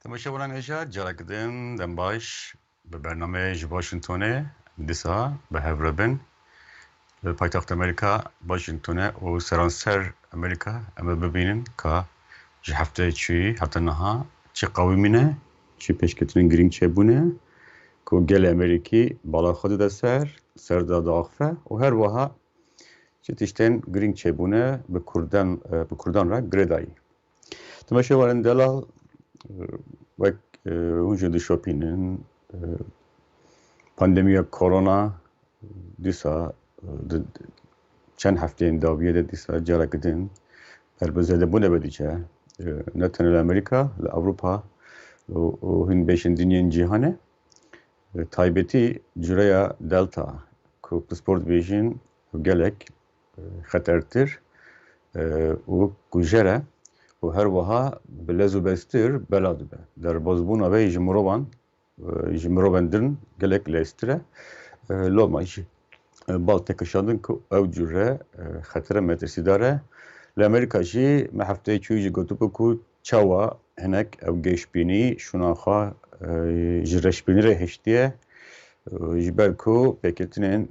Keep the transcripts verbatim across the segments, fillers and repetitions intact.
Temaşevanan hêja, carek din dem baş. Bi bernameyê ji Washingtonê dîsa bi hev re bin. Li paytexta Amerîka, Washingtonê û seranser Amerîka em ê bibînin ka ji hefteyê çûyî heta niha çi qewimîne, çi pêşketinên girîng çêbûne ku gelê Amerîkî bala xwe dide ser, ser de diaxife û her wiha çi tiştên girîng çêbûne bi Kurdan, e, bi Kurdan re girêdayî. Temaşevanên delal, e, wek, e, hûn jî dişopînin, e, pandemiya korona dîsa, e, di, çend hefteyên dawiyê de dîsa careke din ber bi zêdebûne ve diçe. E, ne tenê li Amerîka, li Ewropa û, û hin beşên din yên cîhanê. E, taybetî cureya Delta, ku pispor dibêjin gelek, e, xetertir, e, û kujer e û her wiha bi lez û beztir bela dibe. Derbazbûna wê ji mirovan, e, ji mirovan din gelek leztir e. E, loma jî, e, bal tê kişandin ku ew cure, e, xetere metirsîdar e. Li Amerîka jî me hefteyê çûyî jî gotibû ku çawa hinek ew geşbînî şûna xwe, e, ji reşbînî re hiştiye, e, ji ber ku pêketinên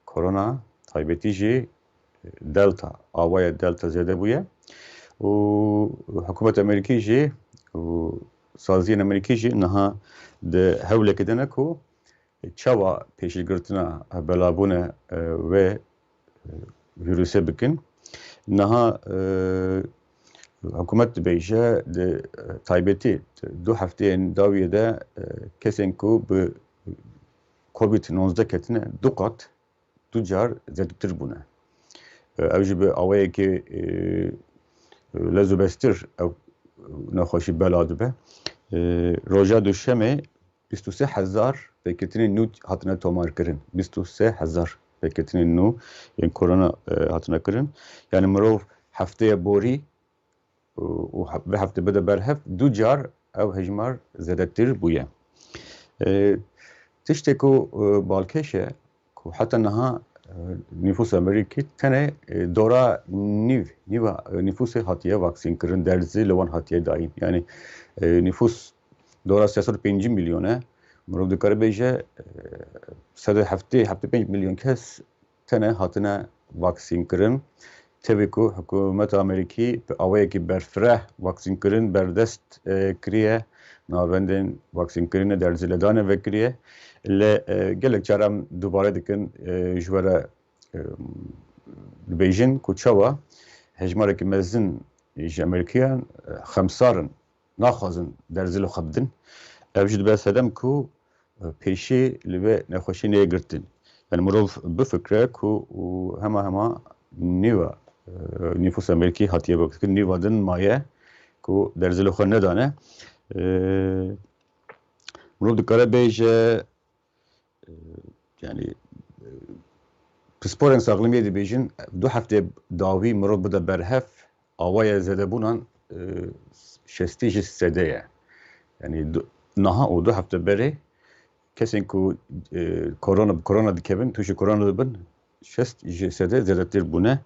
korona, taybetî jî Delta, awaya Delta zêde bûye û hikûmet Amerîkî jî û saziyên Amerîkî jî niha di hewlekê de ne ku çawa pêşîgirtina belabûne, e, wê, e, vîrusê bikin. Niha, e, hikûmet dibêje di, e, taybetî du hefteyên dawiyê de, e, kesên ku bi Covid nozde ketine du qat, du car zêdetir bûne. E, ew jî bi awayekî, e, lez û beztir ew nexweşî bela dibe. E, roja Duşemê bîst û sê hezar pêketinên nû hatine tomarkirin. Bîst û sê hezar pêketinên nû yên korona, e, hatine kirin. Yanî mirov hefteyê borî û, û he-, vê heftê bide berhev, du car ew hejmar zêdetir bûye. E, tiştê ku, e, balkêş e, ku heta niha, e, nîfûsa Amerîkî tenê, e, dora nîv, nîva, e, nîfûsê hatiye vaksîn kirin, derzî li wan hatiye dayîn. Yanî, e, nîfûs dora sê sed û pêncî milyon e. Mirov dikare bêje, e, sed û heftê, heftê pênc milyon kes tenê hatine vaksîn kirin. Tevî ku hikûmeta Amerîkî bi awayekî berfireh vaksîn kirin berdest, e, kiriye, navendên vaksîn kirinê derzî ledanê vekiriye. Lê, e, gelek car em dubare dikin, e, ji we re, e, dibêjin ku çawa hejmarekî mezin ji Amerîkiyan, e, xemsar in, naxwazin derzî li xwe bidin. Ev jî dibe sedem ku, e, pêşî li vê nexweşî neyê girtin. Yani mirov bifikre ku û hema hema nîva, e, nîfûsa Amerîkî hatiye vekirin, nîva din maye ku derzî li xwe nedane. E, mirov dikare bêje, e, yani, e, pisporên saxlemiyê dibêjin, du heftê dawî mirov bide berhev, awaya zêdebûnan, e, şêstî ji sedê ye. Yani du-, niha û du hefte berê kesên ku, e, korona, bi korona dikevin, tûşî korona dibin, şêst ji sedê zêdetir bûne.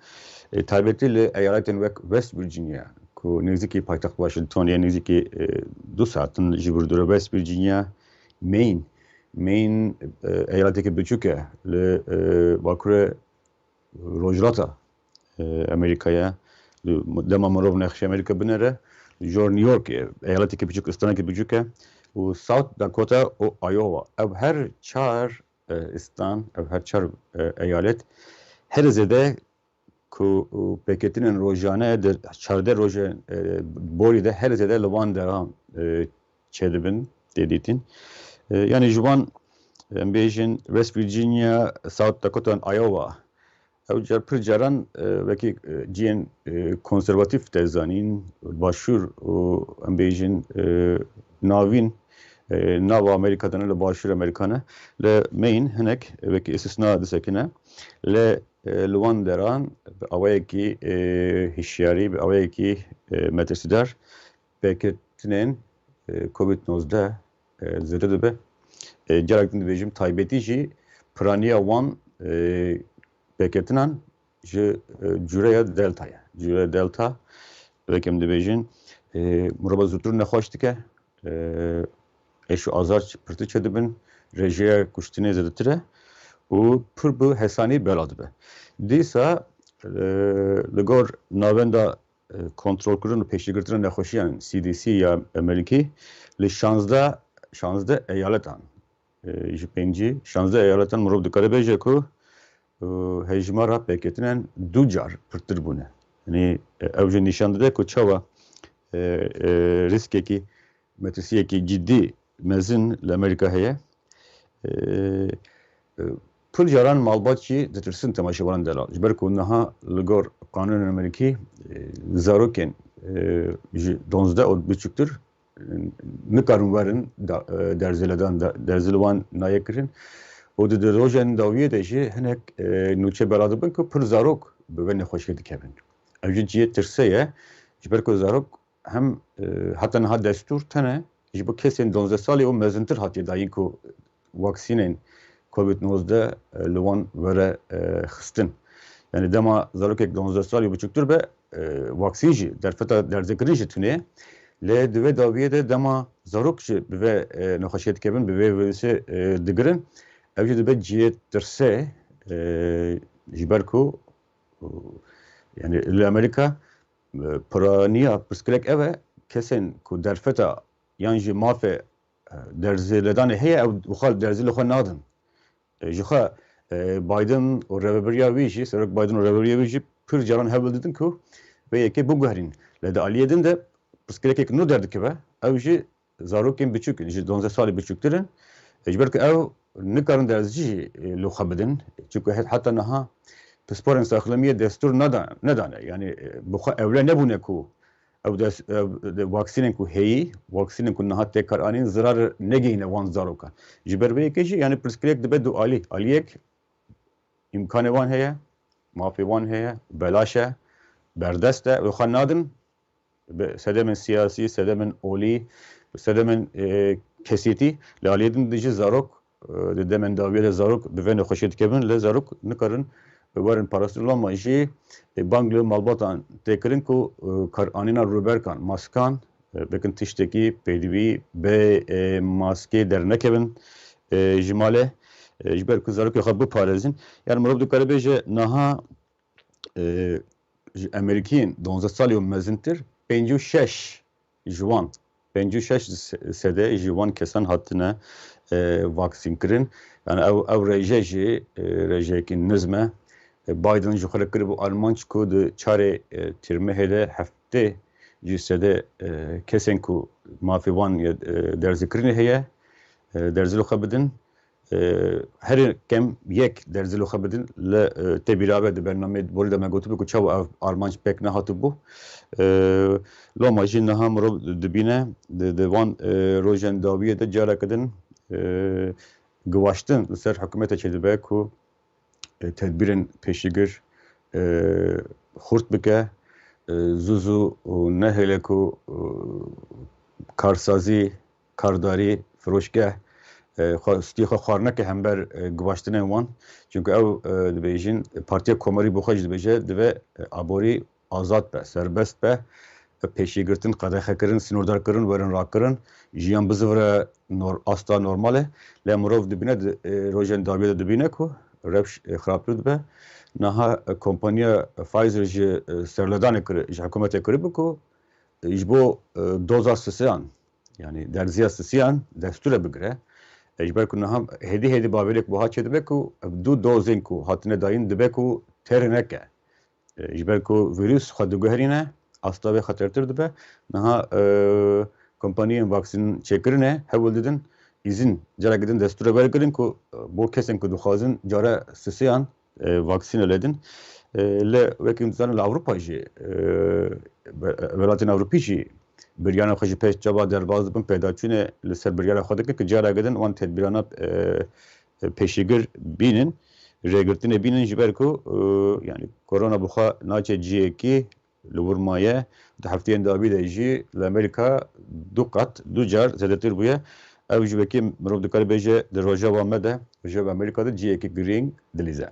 E, taybetî li eyaletên wek West Virginia, ku nêzîkî paytext Washington ye, nêzîkî, e, du saetin ji vir dûr e, West Virginia, Maine. Maine, e, eyaletekî biçûk e li, e, bakurê rojhilata, e, Amerîkayê. Dema mirov nexşê Amerîka binêre, jor New Yorkê, eyaletekî biçûk, îstanekî biçûk e. Û South Dakota û Iowa. Ev her çar, e, îstan, ev her çar, e, eyalet herî zêde ku, û pêketinên rojane di çardeh rojên, e, borî de herî zêde li van deran, e, çêdibin, tê dîtin. E, yani ji wan, em bêjin West Virginia, South Dakota an Iowa. Ew car pir caran, e, wekî, e, cihên, e, konservatîf tê zanîn, başûr û em bêjin, e, navîn, e, nava Amerîka de ne, li başûr Amerîka ne. Li Maine hinek wekî îstisna disekine. Lê, e, li wan deran bi awayekî, e, hişyarî, bi awayekî, e, metirsîdar pêketinên, e, Covid nozdeh, e, zêde dibe. E, carek din dibêjim, taybetî jî piraniya wan, e, pêketinan ji, e, cureya Delta ye. Cureya Delta, wek em dibêjin, e, mirova zûtir nexweş dike, e, êş û azar pirtir çêdibin, rêjeya kuştinê zêdetir e û pir bi hesanî bela dibe. Dîsa, e, li gor navenda, e, kontrolkirin û pêşîgirtina nexweşiyan, C D C ya Amerîkî, li şazdeh, şazdeh eyaletan, e, ji pêncî, şazdeh eyaletan mirov dikare bêje ku, e, hejmara pêketînan du car pirtir bûne. Yanî, e, ew jî nîşan dide ku çawa, e, e, rîskekî, metirsiyekî cidî mezin li Amerîka heye. E, e, pir caran malbat jî ditirsin temaşevanan delal. Ji ber ku niha li gor qanûnên Amerîkî, e, zarokên, e, ji donzdeh û biçûktir, e, nikarin werin da, e, derzê ledan, da, derzê li wan nayê kirin. Û di, di rojên dawiyê de jî hinek, e, nûçe bela dibin ku pir zarok bi vê nexweşiyê dikevin. Ev jî cihê tirsê ye. Ji ber ku zarok hem, e, heta niha destûr tene ji bo kesên donzdeh salî û mezintir hatiye dayîn ku vaksînên covid nozdeh, e, li wan were, e, xistin. Yanî dema zarokek donzdeh salî û biçûktir be, e, vaksîn jî, derfeta derzêkirin jî tune ye. Lê di vê dawiyê de dema zarok jî bi vê, e, nexweşiyê dikevin, bi vê vîrusê, e, digirin, ev jî dibe cihê tirsê, e, ji ber ku, e, yanî li Amerîka, e, piraniya pirsgirêk ev e, kesên ku derfeta yan jî mafê, e, derzê ledanê heye, ew wiha derzê li xwe nadin. E, ji xwe, e, Biden û rêvebiriya wî jî, Serok Biden û rêvebiriya wî jî pir caran hewl didin ku vê yekê biguherîn. Lê di aliyê din de pirsgirêkek nû derdikibe, ew jî zarokên biçûk in, ji donzdeh salî biçûktir in. E, ji ber ku ew nikarin derzî jî, e, li xwe bidin. Çunku he-, heta niha pisporên saxlemiyê destûr neda-, nedane. Yanî, e, bi xwe ewle nebûne ku ew des-, ew de-, vaksînên ku heyî, vaksînên ku niha tê karanîn zirar negihîne wan zarokan. Ji ber vê yekê jî, yanî pirsgirêk dibe du alî. Aliyek îmkanê wan heye, mafê wan heye, belaş e, berdest e, wê xwe nadin bi sedemên siyasî, sedemên olî, sedemên, e, kesîtî. Li aliyê din de jî zarok, e, di demên dawiyê de zarok bi vê nexweşiyê dikevin, lê zarok nikarin werin parastin. Loma jî, e, bang li malbatan tê kirin ku, e, karanîna rûberkan, maskan, e, bikin tiştekî pêdivî bê, e, maskê dernekevin, e, ji malê, e, ji ber ku zarokê xwe biparêzin. Yani mirov dikare bêje niha, e, ji Amerîkiyên donzdeh salî û mezintir pêncî û şeş ji wan, pêncî û şeş se-, sede ji wan kesan hatine, e, vaksîn kirin. Yani ew, ew rêje jî, e, rêjeyekî nizm e. E, Biden ji xwe re kiribû armanc ku di çarê, e, Tîrmehê de heftê ji sede, e, kesên ku mafê wan ya, e, derzîkirinê heye, e, derzî li xwe bidin. E, herî kem yek derzî li xwe bidin. Li, e, te bîra be di bernameyê borî de me gotibû ku çawa ev armanc pêk nehatibû. E, loma jî niha mirov dibîne, di, di van, e, rojên dawiyê de careke din, e, givaştin li ser hikûmetê çêdibe ku, e, tedbîrên pêşîgir, e, xurt bike, e, zû zû û nehêle ku, e, karsazî, kardarî, firoşgeh, e, xwe, stûyê xwe xwar neke hember, e, givaştinên wan. Çunku ew, e, dibêjin, Partiya Komarî bi xwe jî dibêje, divê, e, aborî azad be, serbest be, pêşîgirtin, qedexekirin, sînordarkirin, werin rakirin, jiyan bizivire nor-, asta normalê. Lê mirov dibîne, di, e, rojên dawiyê de dibîne ku rewş, e, xirabtir dibe. Niha, e, kompaniya Pfizer ji, e, serledanê kir-, ji hikûmetê kiribû ku, e, ji bo, e, doza sisiyan, yani derziya sisiyan destûre bigire. E, ji ber ku niha hêdî hêdî baweriyek wiha çêdibe ku ev du dozên ku hatine dayîn dibe ku têr neke. E, ji ber ku vîrus xwe diguherîne, asta wê xetertir dibe. Niha, e, kompaniyên vaksîn çêkirinê hewl didin, îzin careke din destûre wergirin ku, e, bo kesên ku dixwazin care sisiyan, e, vaksîne ledin. E, lê wekî em dizanin li Ewropa jî, e, be-, welatên Ewropî jî biryana xwe ji pêş çawa derbas dibin, pêdaçûnê li ser biryara xwe dikin ku careke din wan tedbîrana, e, e, pêşîgir bînin, rêgirtinê bînin, ji ber ku, e, yani korona bi xwe naçe cihekî li wir maye. Di hefteyên dawî de jî li Amerîka du qat, du car zêdetir bûye. Ew ji wekî mirov dikare bêje di rojeva me de, rojeva Amerîka de cihekî girîng dilîze.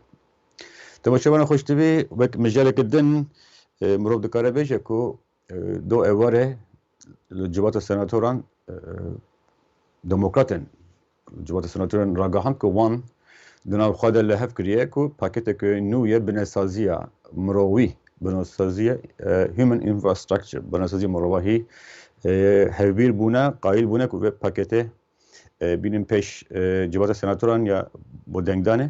Temaşevanên xweşdivî, wek mijareke din, e, mirov dikare bêje ku, e, do êvarê li Civata Senatoran e, demokratên Civata Senatoran ragihand ku wan di nav xwe de li hev kiriye ku paketeke nû ye binesaziya mirovî, binesaziya, e, human infrastructure, binesaziya mirovahî, e, hevbîr bûne, qayîl bûne ku vê paketê, e, bînin pêş, e, Civata Senatoran ya bo dengdanê.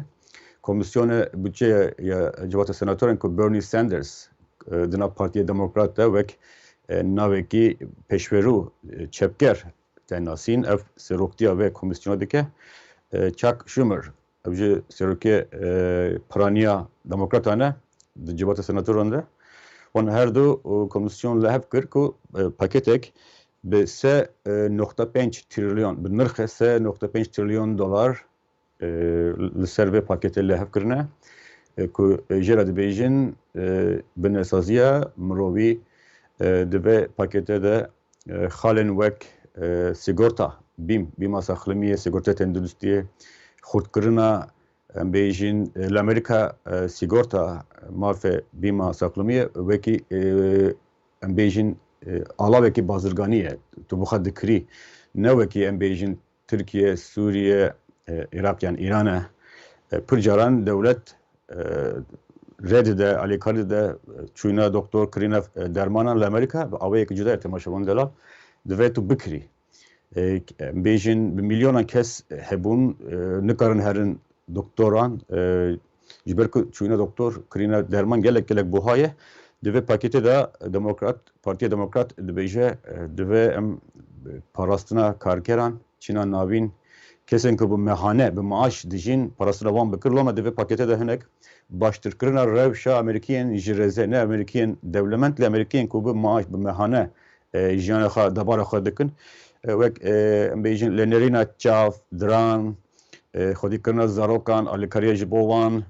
Komîsyona Budçe ya Civata Senatoran ku Bernie Sanders, e, di nav Partiya Demokrat de wek, e, navekî pêşverû, e, çepger te nasîn, ev seroktiya vê komîsyona dike. E, Chuck Schumer, ev jî serokê, e, piraniya demokratan e di Civata Senatoran de. Wan her du, e, komîsyon li hev kir ku, e, paketek bi sê nokta pênc trilyon, bi nirxê sê nokta pênc trilyon dolar, e, li ser vê paketê li hev kirine, e, ku, e, jê re dibêjin, e, binesaziya mirovî, e, di vê paketê de, e, xalên wek, e, sigorta, bîm, bîma saxlemiyê, sigortê tenduristiyê, xurtkirina, em bêjin, e, li Amerîka, e, sigorta mafê bîma saxlemiyê wekî, e, em bêjin, e, alawekî bazirganî ye. Tu bi xwe dikirî. Ne wekî em bêjin Tirkiye, Sûriye, e, Iraq yan Îran e. E, pir caran dewlet, e, rê dide, alîkarî dide, e, çûyîna doktor, kirîna, e, dermanan li Amerîka bi awayekî cuda ye, temaşevan delal. Divê tu bikirî. E, em bêjin bi milyonan kes hebûn, e, nikarin herin doktoran, e, ji ber ku çûyîna doktor, kirîna derman gelek, gelek buha ye. Di vê paketê de Demokrat, Partiya Demokrat dibêje, e, divê em parastina karkeran, çîna navîn, kesên ku bi mehane, bi maaş dijîn, parastina wan bikir. Loma di vê paketê de hinek baştirkirina rewşa Amerîkiyên ji rêzê, ne Amerîkiyên dewlemend, lê Amerîkiyên ku bi maaş, bi mehane, e, jiyana xwe, debara xwe dikin. E, wek, e, em bêjin lênerîna çav, diran, e, xwedîkirina zarokan, alîkariya ji bo wan,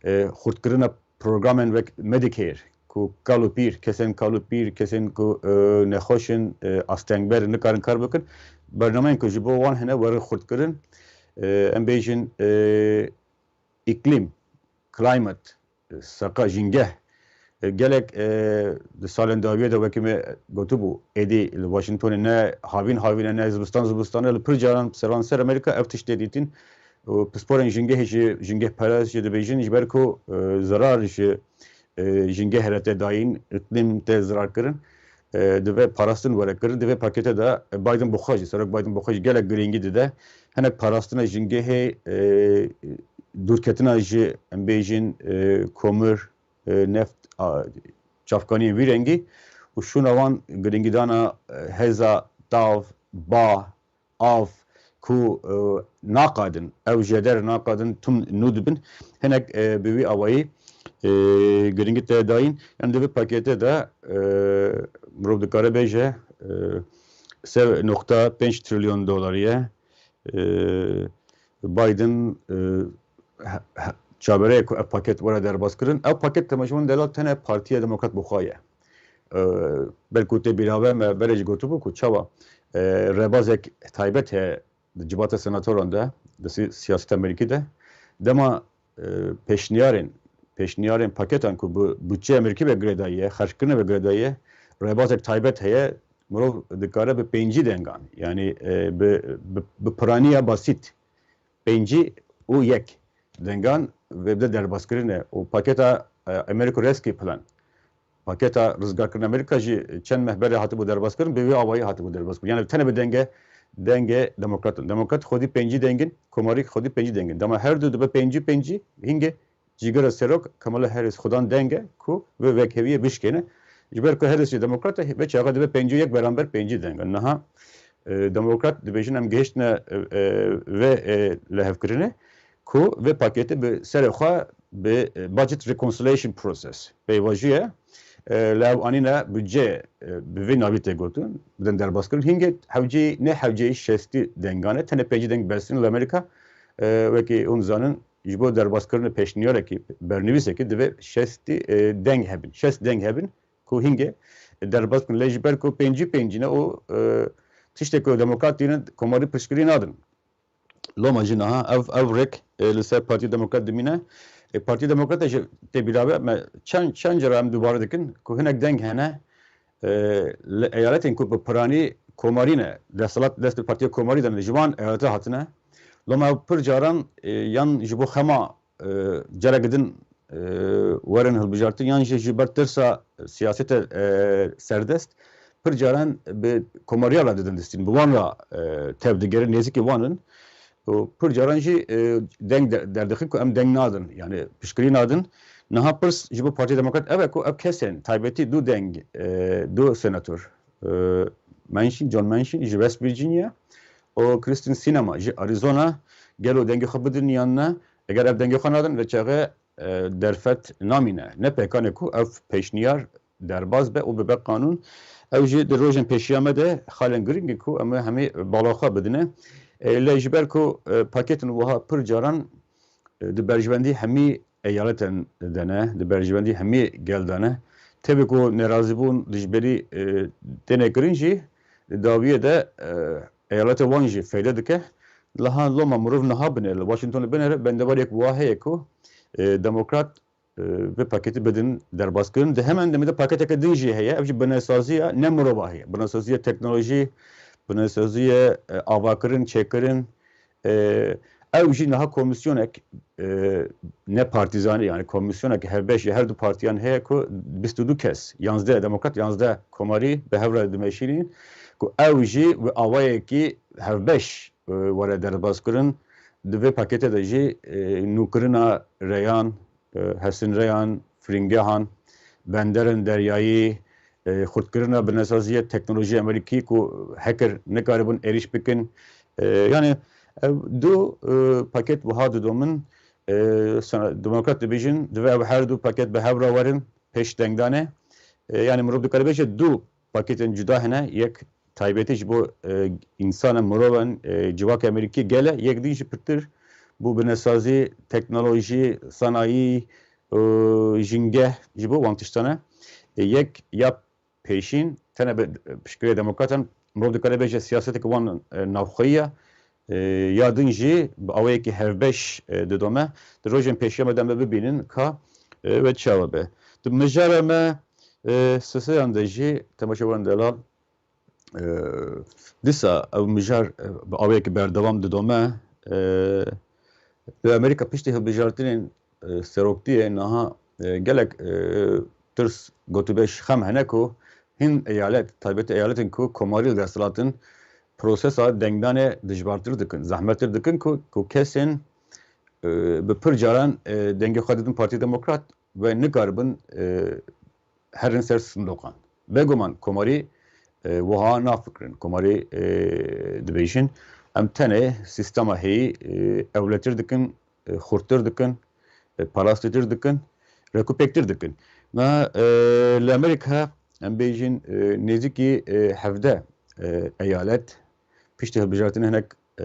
e, xurtkirina programên wek Medicare, ku kal û pîr, kesên kal û pîr, kesên ku, e, nexweş in, e, astengber in, nikarin kar bikin, bernameyên ku ji bo wan hene werin xurtkirin. E, em bêjin, e, îklîm, climate, e, seqa, jîngeh. E, gelek, e, di salên dawiyê de wekî me gotibû, êdî li Washingtonê ne havîn havîn e, ne zibistan zibistan e, li pir caran seranser Amerîka ev tiştê dîtin. Û pisporên jîngehê jî, jîngehperest jî dibêjin, ji ber ku, e, zerar ji, e, jîngehê re tê dayîn, îklîm tê zerar kirin, e, divê parastin were kirin. Di vê paketê de, e, Biden bi xwe jî, Serok Biden bi xwe jî gelek girîngî dide. Hinek parastina jîngehê, e, dûrketina ji, em bêjin, e, komir, e, neft, a, çavkaniyên vî rengî û şûna wan girîngîdana, e, hêza tav, ba, av ku, e, naqadin, ew jêder naqadin, tim nû dibin. Hinek, e, bi wî awayî, e, girîngî tê dayîn. Yanî di vê paketê de, e, mirov dikare bêje, e, sê nokta pênc trilyon dolarî ye. E, Biden, e, he-, he-, çaverê ye ku ev paket were derbas kirin. Ev paket, temaşevan delal, tenê Partiya Demokrat bi xwe ye. E, belkû tê bîra we, me berê jî gotibû ku çawa, e, rêbazek taybet heye di civata senatoran de, di si-, siyaseta Amerîkî de. Dema, e, pêşniyarên, pêşniyarên paketan ku bi budçeya Amerîkî ve girêdayî ye, xerckirinê ve girêdayî ye, rêbazek taybet heye, mirov dikare bi pêncî dengan, yanî, e, bi, bi, bi piraniya basît, pêncî û yek dengan vê bide derbas kirine. Û paketa, e, America Rescue Plan, paketa rizgarkirina Amerîka jî çend meh berê hatibû derbas kirin, bi vê awayî hatibû derbas kirin. Yanî tenê bi denge, dengê demokrat in. Demokrat xwedî pêncî deng in, komarî xwedî pêncî deng in. Dema her du dibe pêncî pêncî, hingê cîgera serok Kamala Harris xudan deng e ku vê vekheviyê bişkêne. Ji ber ku Harris jî demokrat e, vê çaxa dibe pêncî û yek beramber pêncî deng e. Niha, e, demokrat dibêjin em gihiştine, e, e, vê, e, lihevkirinê ku vê paketê bi serê xwe bi, e, budget reconciliation process peyva jî ye. E, li ew anîne budceyê, e, bi vî navî tê gotin, bidin derbas kirin. Hingê hewceyî, ne hewceyî şêstî dengan e, tenê pêncî deng bes in li Amerîka. E, wekî hûn zanin, ji bo derbaskirinê pêşniyareke, bernivîsekê divê şêstî, e, deng hebin. Şêst deng hebin ku hingê derbas bikin. Lê ji ber ku pêncî pêncî ne û, e, tiştê ku demokrat dînin, komarî piştgirî nadin. Loma jî niha ev, ev rêk, e, li ser Partiya Demokrat dimîne. E, Partiya Demokrat jî tê bîra be, me çend, çend cara em dubare dikin ku hinek deng hene, e, li eyaletên ku bi piranî komarî ne. Desthilat dest bi partiya komarî de ne. Ji wan eyalete hatine. Loma pir caran e, yan ji bo xema e, careke din e, werin hilbijartin yan jî ji ber tirsa siyasete e, serdest pir caran bi komariya re didin distîn. Bi wan re e, tev digerin, nêzîkî wan in. Û pir caran jî e, deng de- derdixin ku em deng nadin, yani piştgirî nadin. Niha pirs ji bo Partiya Demokrat ev e ku ev kesên taybetî du deng, e, du senator, e, Manchin, John Manchin ji West Virginia û Kyrsten Sinema ji Arizona gelo dengê xwe bidin yan ne? Eger ev dengê xwe nadin, vê çaxê e, derfet namîne. Ne pêkan e ku ev pêşniyar derbas be û bibe qanûn. Ew jî di rojên pêşiya me de xalên girîng in ku em ê hemî bala xwe bidine. E, lê ji ber ku e, paketên wiha pir caran e, di berjwendî hemî eyaleten de ne, di berjwendî hemî gel de ne. Tevî ku nerazîbûn dijberî e, têne kirin jî, di dawiyê de e, eyaleta wan jî feyde dike. Liha loma mirov niha binêre, li Washingtonê binêre, bendewariyek wiha heye ku e, demokrat e, vê paketî bidin derbas kirin. Di hemen demê de paketeke din jî heye, ev jî binesaziya ne mirova heye. Binesaziya teknolojî, binesaziya e, avakirin, çêkirin. E, ew jî niha komîsyonek e, ne partîzanî, yani komîsyonek hevbeş ya her du partiyan heye ku bîst û du kes, yanzdeh demokrat, yanzdeh komarî bi hev re dimeşînin ku ew jî bi awayekî hevbeş e, were derbas kirin. Di vê paketê de jî e, nûkirina reyan, e, hesin reyan, firîngehan, benderên deryayî, e, xurtkirina binesaziya teknolojiyê Amerîkî ku hacker nikaribûn êrîş bikin. E, yani ev du e, paket wiha didomin. E, sana- demokrat dibêjin, divê ev her du paket bi hev re werin pêş dengdanê. E, yani mirov dikare bêje du paketên cuda hene. Yek taybetî ji bo e, însanan, mirovan, e, civaka Amerîkî gel e, yek din jî pirtir bo binesazî, teknolojî, sanayî, e, jîngeh ji bo wan tiştan e. E, yek ya pêşîn tene bi piştgirê demokratan mirov dikare bêje siyaseteke wan e, navxweyî ye. E, ya din jî bi awayekî hevbeş e, didome. Di rojên pêşiya me de me bibînin ka e, ve çawa be. Di mijara me e, siseyan de jî temaşevan delal e, dîsa ew mijar e, bi awayekî berdewam didome. E, li Amerîka piştî hilbijartinên e, seroktiyê niha e, gelek e, tirs, gotûbêj, xem hene ku hin eyalet, taybet eyaletên ku komarî li desthilat in, prosesa dengdanê dijbartir dikin, zehmettir dikin ku, ku kesên e, bi pir caran e, dengê xwe didin Partiya Demokrat ve nikaribin e, herin ser sindoqan. Bêguman komarî e, wiha nafikirin. Komarî e, dibêjin, em tenê sîstema heyî e, ewletir dikin, e, xurttir dikin, e, parastîtir dikin, rekûpêktir dikin. Na e, li Amerîka em bêjin e, nêzîkî e, hevdeh e, eyalet piştî hilbijartinê hinek e,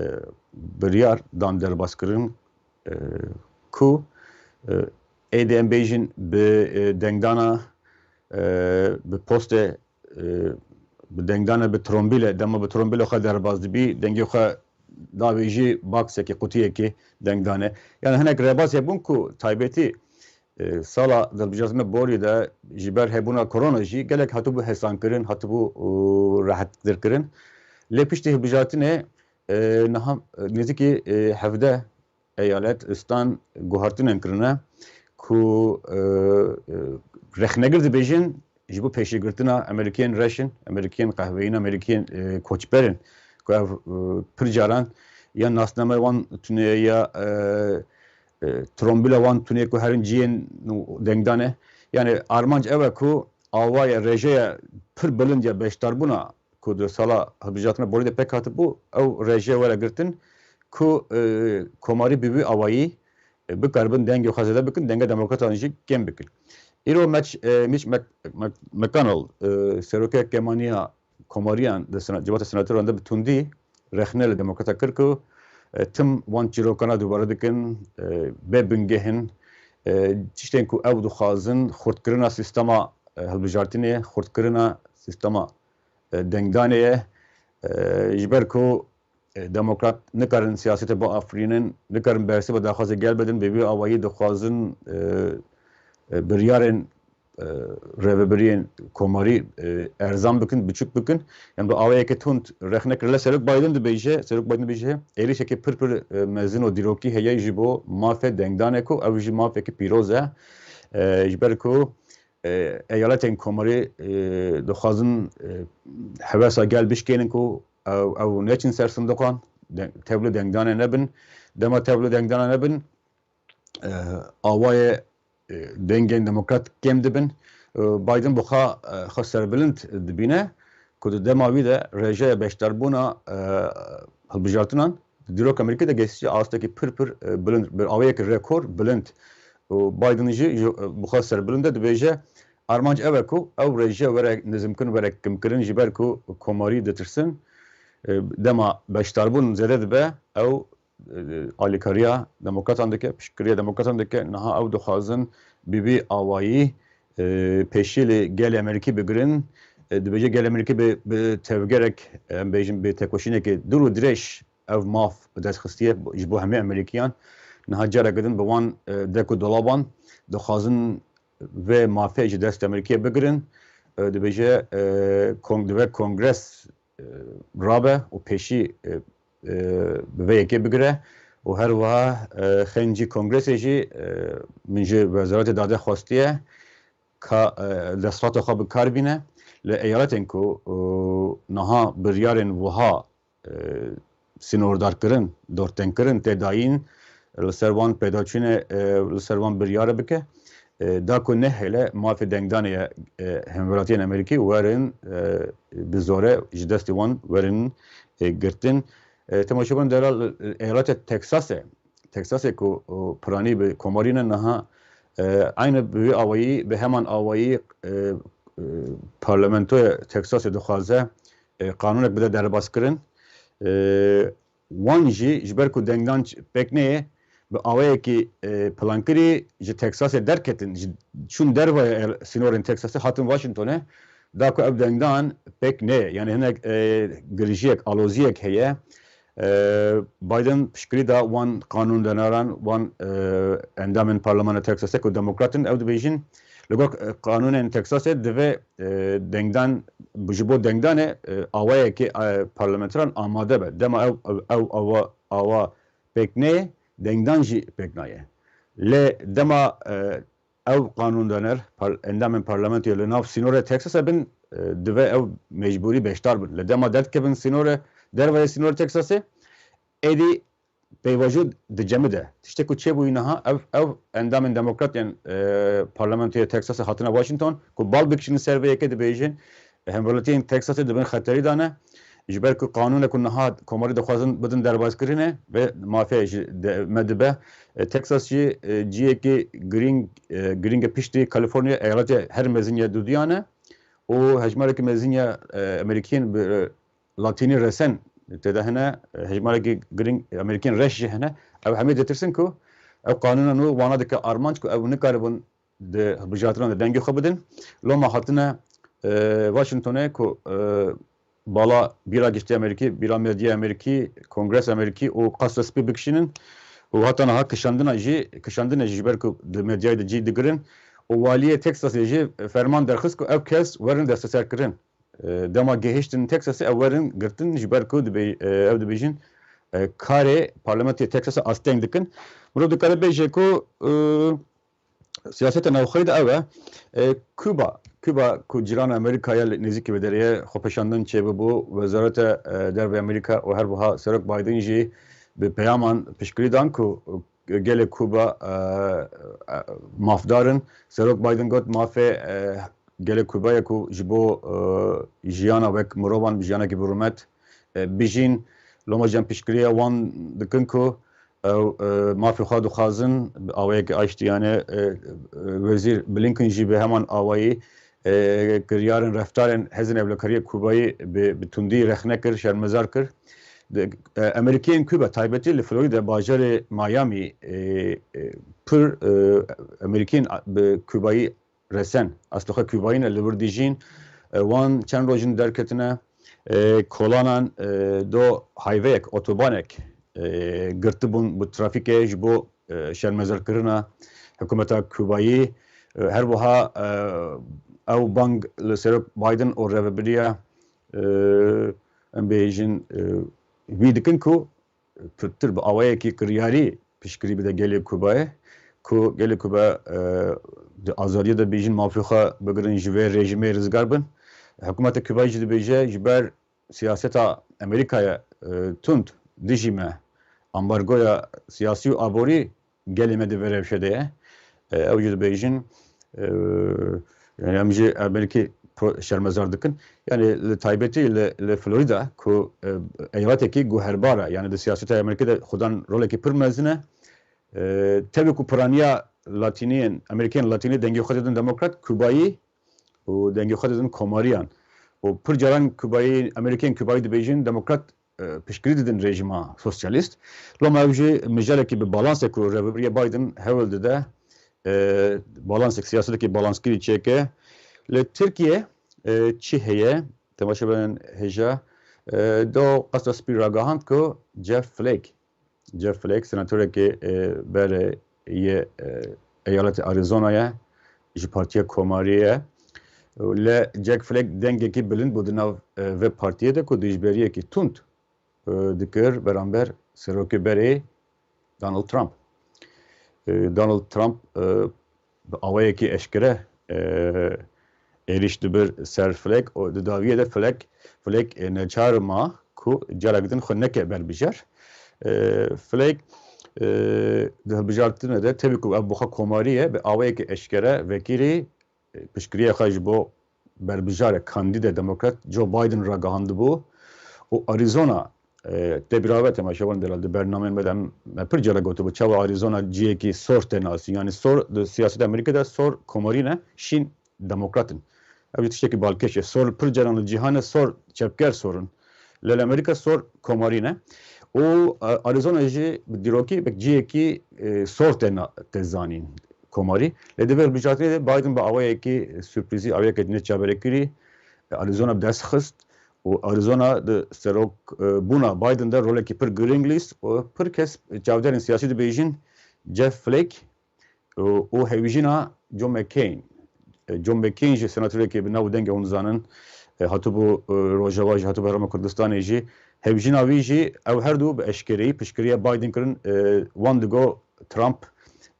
biryar dan derbaskirin e, ku e, êdî em bêjin bi e, dengdana e, bi postê e, bi dengdana bi trombîle, dema bi trombîle xwe derbas dibî, dengê xwe davêjî baksekê, qutiyekê dengdane. Yani hinek rêbazê bûn ku taybetî e, sala hilbijartina borî de ji ber hebûna korona jî gelek hatibû hesankirin, hatibû e, rehettirkirin. Lê piştî hilbijartinê e, niha e, nêzîkî e, hevdeh eyalet, stan guhartinên kirine ku e, e, rexnegir dibêjin ji bo pêşîgirtina Amerîkiyên reş in, Amerîkiyên qehweyî ne, Amerîkiyên e, koçber in ku ev e, pir caran ya nasname wan tune ye ya e, e, trombîla wan tune ku herin cihên dengdanê. Yani armanc ew e ku awaya rêjeya pir bilind ya beşdarbûna ku di sala hilbijartina borî de pêk hatibû, ew rêje were girtin ku e, komarî bi vî awayî e, bikaribin dengê xwe zêde bikin, dengê demokratan jî kêm bikin. Îro Mitch, e, Mitch Mc- Mc- McConnell, e, serokê kêmaniya komariyan di sena- civata senatoran de bi tundî rexne li demokrata kir ku e, tim wan çîrokana dubare dikin, e, bê bingeh in, e, tiştên ku ew dixwazin, xurtkirina sîstema e, hilbijartinê, xurtkirina sîstema e, dengdanê ye. E, ji ber ku e, demokrat nikarin siyasete biafirînin, nikarin bersiva daxwazê gel bidin, bi vî awayî dixwazin e, e, biryarên e, rêvebiriyên komarî, e, erzan bikin, biçûk bikin. Yanî bi awayeke tund rexne kir. Lê Serok Biden dibêje, Serok Biden dibêje, êrîşeke pir pir, e, mezin û dîrokî heye ji bo mafê dengdanê ku ew jî mafeke pîroz e. E, ji ber ku, e, eyaletên komarî, e, dixwazin, e, hevesa gel bişkênin ku ew, ew neçin ser sindoqan, de-, tevlî dengdanê nebin. Dema tevlî dengdana nebin, e, awayê, e, dengên demokrat kêm dibin. E, Biden bi xwe, e, xwe serbilind dibîne ku di dema wî de rêjeya beşdarbûna, e, hilbijartinan di dîroka Amerîkê de gehiştiye astekî pir pir, e, bilind, bi awayekî rekor bilind. Û Biden jî ji, e, bi xwe serbilind e, dibêje, armanc ew e ku ew rêje were nizimkirin, were kêmkirin, ji ber ku komarî ditirsin. E, dema beşdarbûn zêde dibe, ew e, alîkariya demokratan dike, piştgiriya demokratan dike. Niha ew dixwazin bi vî awayî, e, pêşî li gelê Amerîkî bigirin. E, dibêje gelê Amerîkî bi, bi tevgerek, em bêjin bi tekoşînekê dûr û dirêj ev maf bi dest xistiye ji bo hemî Amerîkiyan. Niha careke din bi wan, e, dek û dolaban dixwazin vê mafê ji dest Amerîkiyê bigirin. E, dibêje, e, kon-, divê kongres e, rabe û pêşî, e, e, bi vê yekê bigire û her wiha, e, xêncî kongresê jî, e, min ji Wezaretê Dade xwestiye ka, e, destxata xwe bi kar bîne. Li eyaletên ku, e, niha biryarên wiha, e, sînordarkirin, dortengkirin tê dayîn, li ser wan pêdaçûnê, e, li ser wan biryare bike. E, da ku nehêle mafê dengdanê ye, e, hemwelatiyên Amerîkî werin, e, bi zore ji destê wan werin, e, girtin. E, temaşevan delal, e, eyaletê Texasê, Texasê ku, o, piranî bi komarî ne niha, e, aynı bi wî awayî, bi heman awayî, e, e, parlamentoya Texasê dixwaze, e, qanûnek bide derbazkirin. E, wan jî ji ber ku dengdan ç-, pêk neyê, bi awayekî, e, plankirî ji Texasê derketin, ji, çûn dervaya el-, sînorên Texasê, hatin Washingtonê, da ku ev dengdan pêk neyê. Yani hinek, e, girjiyek, aloziyek heye. E, Biden piştgirî da wan qanûndenaran, wan, e, endamên parlemana Texasê ku demokrat in, ew dibêjin, li gor, e, qanûnên Texasê divê, e, dengdan, ji bo dengdanê, e, awayekê, e, parlamenteran amade be. Dema ew, ew, ew awa, awa pêk neyê, dengdan jî pêk nayê. Lê dema, e, ew qanûndener, par-, endamên parlamentoyê li nav sînorê Texasê bin, e, divê ew mecbûrî beşdar bin. Li dema derdikevin sînorê, derveyê sînorê Texasê, êdî peyvajû dicemide. Tiştê ku çêbûyî niha, ev, ev endamên demokrat yên, e, parlamentoya Texasê hatine Washington, ku bal bikişînin ser vê yekê dibêjin, hemwelatiyên Texasê di bin xeterî de ne. Ji ber ku qanûne ku niha komarî dixwazin bidin derbazkirinê ve mafê ji de, me dibe. E, Texas jî, e, ciyekî girîng, e, girîng e piştî California, eyaletê her mezin ya Dûdiya ne û hejmarekî mezin ya, e, Amerîkiyên bi, e, Latînî resen tê de hene, e, hejmarekî girîng Amerîkiyên reş jî hene. Ew hemî ditirsin ku ew qanûna nû wana dike armanc ku ew nikaribin di hilbijartinan de dengê xwe bidin. Loma hatine, e, Washingtonê ku, e, bala bîra giştî Amerîkî, bîra medyaya Amerîkî, Kongres Amerîkî û Qasra Spî bikişînin û heta niha kişandina jî, kişandine jî ji ber ku di medyayê de cî digirin û waliyê Texasê jî ferman derxist ku ev kes werin desteserkirin. E, dema gehiştin Texasê ew werin girtin ji ber ku dibê-, e, ew dibêjin, e, karê Parlamentoya Texasê asteng dikin. Mirov dikare bêje ku, e, siyaseta navxweyî de ew e. E, Kuba, Kuba ku cîrana Amerîka ye, li nêzîkî vê derê ye, xwepêşandin çêbibû, Wezareta, e, Derve Amerîka û her wiha Serok Biden jî bi peyaman piştgirî dan ku gelê Kuba, e, e, mafdar in. Serok Biden got, mafê, e, gelê Kuba ye ku ji bo, e, jiyana wek mirovan, jiyanekî bi rûmet, e, bijîn. Loma jî em piştgiriya wan dikin ku ew, e, mafê xwe dixwazin, bi awayekî aştiyane, e, e, Wezîr Blinken jî bi heman awayî, e, kiryarên reftarên Hêzên Ewlekariyê Kubayî bi, bi tundî rexne kir, şermezar kir. Di, e, Amerîkiyên Kuba, taybetî li Florida, bajarê Miami, e, e, pir, e, Amerîkiyên a-, bi Kubayî resen, aslê xwe Kubayî ne, li wir dijîn. E, wan çend rojin derketine, e, kolanan, e, do hayveyek, otobanek, e, girtibûn bi trafîkê ji bo, e, şermezarkirina hikûmeta Kubayî. E, her wiha, e, ew bang li serok Biden û rêvebiriya, e, em bêjin, e, wî dikin ku pirtir bi awayekî kiryarî piştgirî bide gelê Kubayê, ku gelê Kuba, e, di azadiyê de bêjin mafê xwe bigirin, ji vê rejîmê rizgar bin. Hikûmeta Kubayê jî dibêje, ji ber siyaseta Amerîkayê, e, tund dijî me, ambargoya siyasî û aborî gelê me di vê rewşê de ye. E, ew jî dibêjin, e, yani em jî Amerîkî pro-, şermezar dikin. Yani li taybetî li, li Florida ku, e, eyaletekî guherbar e, yani di siyaseta Amerîkî de xudan rolekî pir mezin e. E, tevî ku piraniya Latîniyên, Amerîkiyên Latînî dengê xwe didin demokrat, Kubayî û dengê xwe didin komariyan. Û pir caran Kubayî, Amerîkiyên Kubayî dibêjin demokrat, e, piştgirî didin rejîma sosyalîst. Loma ew jî mijalekî bi balansek ku rêvebiriya Biden hewl dide, e, balansek, siyasetekî balanskirî çêke. Li Tirkiye, e, çi heye? Temaşevanên hêja, e, do Qasra Spî ragihand ku Jeff Flake, Jeff Flake senatorekê, e, berê yê, e, eyaletê Arizonayê, ji Partiya Komarî ye. Lê Jack Flake dengekî bilind bû di nav, e, vê partiyê de ku dijberiyekî tund, e, dikir beramber serokê berê Donald Trump. E, Donald Trump, e, bi awayekî eşkere, e, êrîş dibir ser Flake û di dawiyê de Flake, Flake, e, neçar ma ku carek din xwe neke berbijar. E, Flake, e, di hilbijartinê de tevî ku ev bi xwe komarî ye, bi awayekî eşkere vekirî, e, piştgiriya xwe ji bo berbijarê, kandîdê demokrat Joe Biden ragihandibû û Arizona, e, te bîra be temaşevan delal di bernameyên me de em, me pir cara gotibû, çawa Arizona cihekî sor tê nasîn. Yani sor di siyaseta Amerîkê de sor komarî ne, şîn demokrat in. Ev jî tiştekî balkêş e. Sor pir caran li cîhanê sor çepker sor in. Lê li Amerîka sor komarî ne. Û, e, Arizona jî bi dîrokî wek cihekî, e, sor tê na-, tê zanîn komarî. Lê di vê hilbijartinê de Biden bi awayekî sürprîzî, awayekî neçaverêkirî, e, Arizona bi dest xist. Û Arizona di serok, e, bûna Biden de rolekî pir girîng lîst û pir kes çavderên siyasî dibêjin Jeff Flake û, û hevjîna John McCain. E, John McCain jî senatorekê bi nav û dengê hûn dizanin, e, hatibû, e, Rojava jî, hatibû Herêma Kurdistanê jî. Hevjîna wî jî ew her du bi eşkereyî piştgiriya Biden kirin, e, wan digo Trump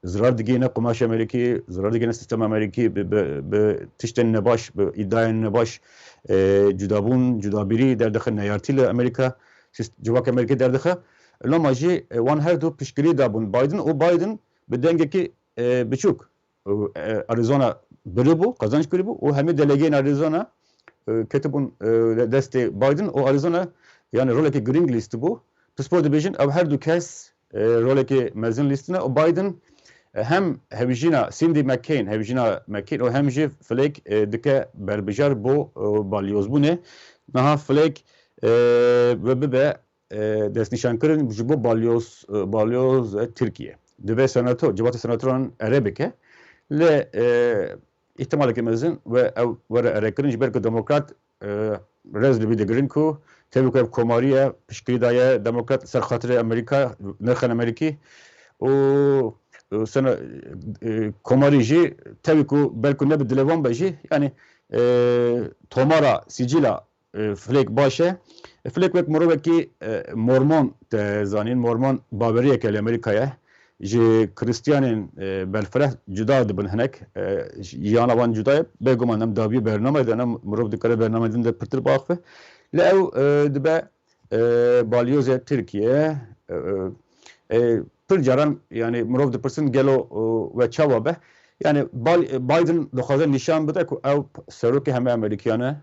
zirar digihîne qumaşa Amerîkî, zirar digihîne sîstema Amerîkî, bi, bi, bi tiştên nebaş, bi îdiayên nebaş, e, cudabûn, cudabîrî derdixe, neyartî li Amerîka, sîst-, civaka Amerîkî derdixe. Loma jî, e, wan her du piştgirî dabûn Biden û Biden bi dengekî, e, biçûk, e, Arizona biribû, qazanç kiribû û hemî delegeyên Arizona, e, ketibûn, e, destê Biden û Arizona, yani rolekî girîng lîstibû. Pispor dibêjin ew her du kes, e, rolekî mezin lîstine û Biden, e, hem hevjîna Cindy McCain, hevjîna McCain û hem jî Flake, e, dike berbijar bo, e, balyozbûnê. Niha Flake, e, ve bibe, e, destnîşankirin ji bo balyoz, e, balyoz, e, Tirkiye. Divê senator, civata senatoran ere bike. Lê, e, îhtimaleke mezin ve ew were erekirin, ji ber ku demokrat, e, rez li vî digirin ku tevî ku ev komarî ye, piştgirî daye demokrat ser xatirê Amerîka, nirxên Amerîkî û, û sena-, e, komarî jî tevî ku belku ne bi dilê wan be jî, yani, e, tomara, sicîla, e, Flake baş e. E, Flake wek mirovekî, e, mormon te zanîn, mormon baweriyeke li Amerîka ye. Ji Kristiyanên, e, berfireh cuda dibin hinek. E, yana wan cuda ye. Bêguman em dawiyê bernameyê de ne, mirov dikare bernameyê din de pirtir biaxive. Lê ew, e, dibe, e, balyozê Tirkiye, e, e, e, pir caran, yani mirov dipirsin gelo, e, we çawa be? Yani Bal-, Biden dixwaze nîşan bide ku ew serokê hemê Amerîkiyan e.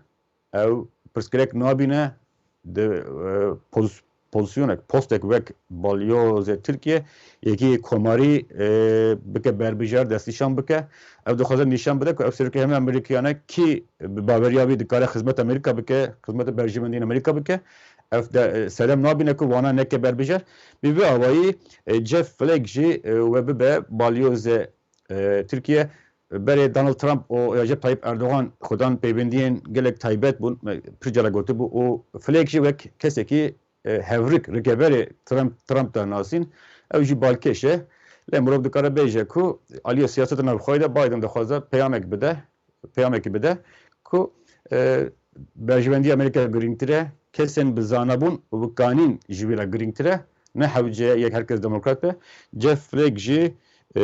Ew pirsgirêk nabîne di, e, poz-, pozîsyonek, postek wek balyozê Tirkiye, yekî komarî, e, bike berbijar, destnîşan bike. Ew dixwaze nîşan bide ku ev serokê hemê Amerîkiyan e, kî bi baweriya wî dikare xizmet Amerîka bike, xizmet berjimendiyên Amerîka bike. Ev de, e, sedem nabîne ku wana neke berbijar. Bi vî awayî, e, Jeff Flake jî, e, we bibe balyozê, e, Tirkiye. Berê Donald Trump û Recep Tayyip Erdogan xudan peywendiyên gelek taybet bûn. Me pir cara gotibû û Flake jî wek kesekî, e, hevrik, rikeberê Trump, Trump de nasîn. Ew jî balkêş e. Lê mirov dikare bêje ku aliyê siyaseta navxweyî de Biden dixwaze peyamek bide, peyamekî bide ku, e, berjewendiya Amerîka girîngtir e, kesên bi zanabûn û bi kanîn ji wî re girîngtir e, ne hewce ye yek her kes demokrat be. Jeff Flake jî, e,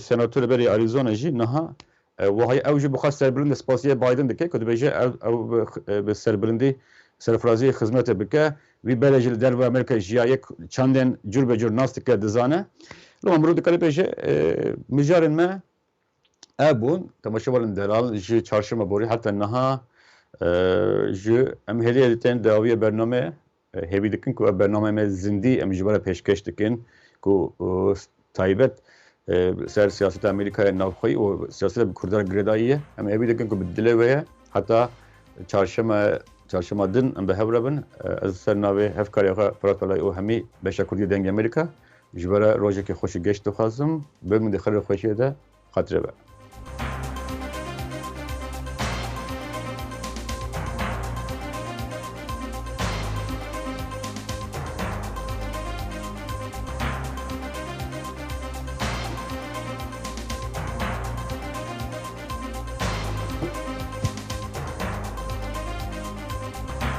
senatorê berê Arizona jî niha, e, wiha ye. Ew jî bi xwe serbilind e, spasiya Biden dike ku dibêje ew, ew bi, e, bi serbilindî serfiraziyê xizmetê bike. Wî berê jî li derve Amerîka jiyaye, çandên cur be cur nas dike, dizane. Loma mirov dikare bêje, e, mijarên me ev bûn. Temaşevanên delal, ji çarşema borî heta niha, e, ji em hêdî hêdî tên dawiyê bername, e, hêvî dikin ku ev bername me zindî em ji we re pêşkêş dikin ku, e, taybet, e, ser siyaseta Amerîkaya navxweyî û siyaseta bi Kurdan girêdayî ye. Em hêvî dikin ku bi dilê we ye. Heta çarşema, çarşema din em bi hev re bin. E, ez ser navê hevkarê xwe Firat Felayî û hemî beşa Kurdî Dengê Amerîka ji we re rojekê xweş û geş dixwazim. Bimînin di xêr û xweşiyê de. Xatirê we.